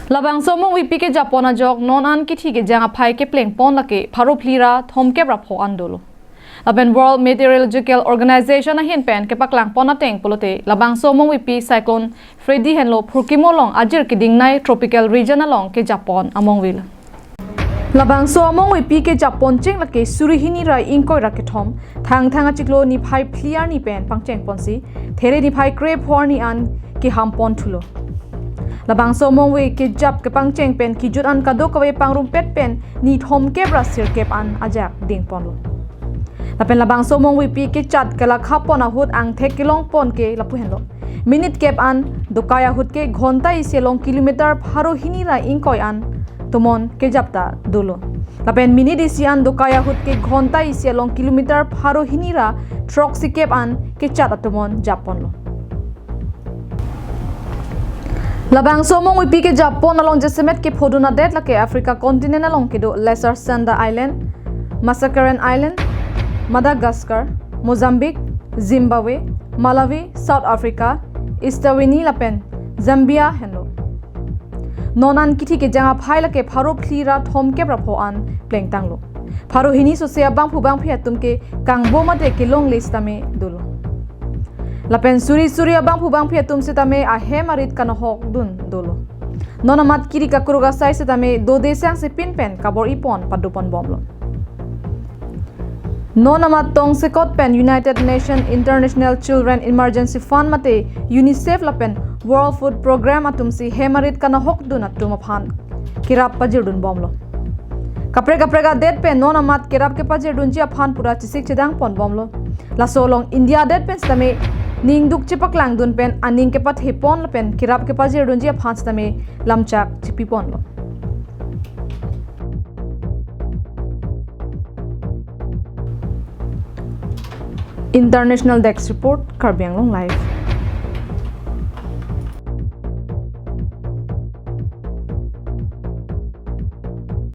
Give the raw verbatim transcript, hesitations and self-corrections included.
Labangso amongvepi kejap pon ajok non an kithi kejang aphai kepleng pon lake pharo phli ra thomkep ra pho an dolo. Lapen World Meteorological Organization ahin pen kepaklang pon ateng pulote labangso amongvepi Cyclone Freddy henlo phurkimo along ajir kedingnei tropical region along kejap pon amongve lo. Labangso amongvepi kejap pon cheng lake suri hini ra ingkoi ra kethom, Thangthang achiklo niphai phli arni pen pangcheng ponsi, There niphai kre pho arni an keham pon thulo. Labangso amongve kejap kepangcheng pen kejut an kadokave pangrumpet pen ni thomkep ra sirkep an ajak ding ponlo. Lapen labangso amongvepi kechat kelakha pon ahut angthek kelong pon ke lapu henlo. Minute kep an dokai ahut ke ghonta isi along kilometer pharo hini ra ingkoi an tomon kejap ta dolo. Lapen minute isi an dokai ahut ke ghonta isi along kilometer pharo hini ra throksikep an kechat atomon jap ponlo. Labangso amongvepi kejap pon along jasemet kephodun adet lake Africa continent along kedo Lesser Sunda Island, Marshallese Island, Madagascar, Mozambique, Zimbabwe, Malawi, South Africa, Eswatini lapen Zambia henlo. Non an kithi kejang aphai lake pharo phli ra thomkep ra pho an plengtanglo. Pharo hini sose abangphu bangphi atum ke kangbo mate kelongle sitame dolo. Lapen suri suri abangphu bangphi atum sitame ahem arit kanohok dun dolo. Non amat kiri kakruk asai sitame dode sang sipin pen kabor-i pon pado pon bomlo. Non amat tongsekot pen United Nation International Children Emergency Fund mate UNICEF lapen World Food Programme atumsi hem arit kanohok dun atum aphan kerap pajir dun bomlo. Kaprek kaprek adet pen non amat kerap kepajir dunji aphan pura chesik chedang pon bomlo. Laso along India adet pen sitame ningduk chepaklang dun pen aning kepathe pon lapen kerap kepajir dunji aphan sitame lamchak chepi ponlo. International Desk Report, Karbi Anglong Live.